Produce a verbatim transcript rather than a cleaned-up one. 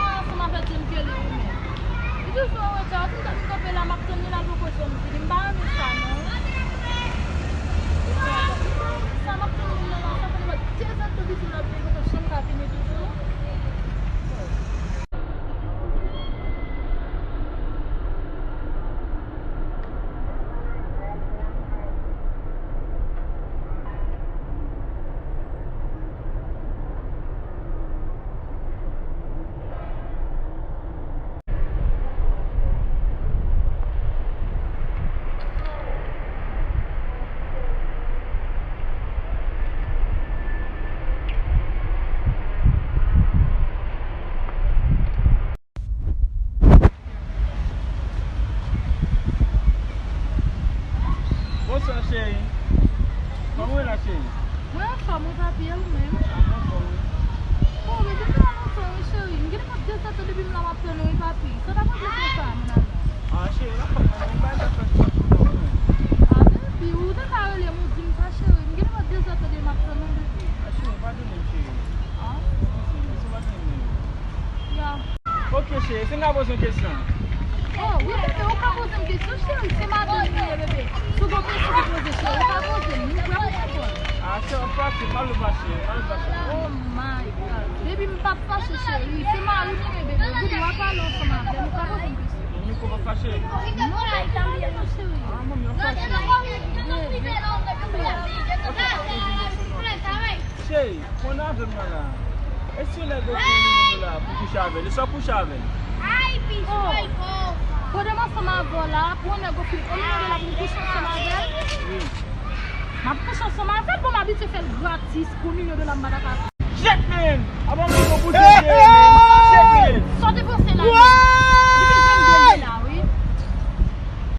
Ansanm avè John Kelly wi menm. Li toujou an reta, tout tan m kanpe la, m ap tann li la, l poko janm vini. M pa renmen sa, non. M pa renmen sa, m ap tann moun nan la, sa fè nou wè de zèdtan depi l ap vini, poko janm ka vini toujou. Bonswa, cheri. Kòman w ye la, cheri? Mwen anfòm, wi, papi, e ou menm? Ah, m anfòm, wi. Oh, baby, m la lontan, wi, cheri. M gen de zèdtan depi m la m ap tann ou, wi, papi. Sa ta pran plis ke sa, mon amour. Ah, cheri, la fòt mwen, mwen pa ka fè sa pou mwen. Ah, baby, ou te ka rele m, ou di m sa, cheri. M gen de zèdtan depi m ap tann ou, baby. Ah, cheri, padone m, cheri. Ah? Eskize m, eskize m, padone m. Ya. Ok, cheri, si m ka poze yon kesyon? Oh, wi, bebe, ou ka poze m kesyon, cheri. Se madanm mwen ye, bebe. Si w gen kesyon pou poze, cheri, ou ka poze m. M prè pou reponn. Ah, cheri, fache, m pa vle fache, m pa vle fache. Oh my God. Baby, m p ap fache, cheri. Se mari m li ye, bebe. Ou gen dwa pale ansanm avè m. Ou ka poze m kesyon. Manmi, kòman fache? Non, baby, pa vle non, cheri. Ah, manmi, an fache. Bebe. Cheri, konn avè m nan la. E si yon nèg ofri w milyon dola pou kouche avè l, e sa w kouche avè l? Oh, pandan m ansanm avè w la, pou yon nèg ofri m yon milyon dola pou m kouche ansanm avè l? Wi. M ap kouche ansanm avè l, bon, m abitye fè l gratis pou milyon dola, m pa ta ka. Shit, man! Apa m di w pou Dye, man?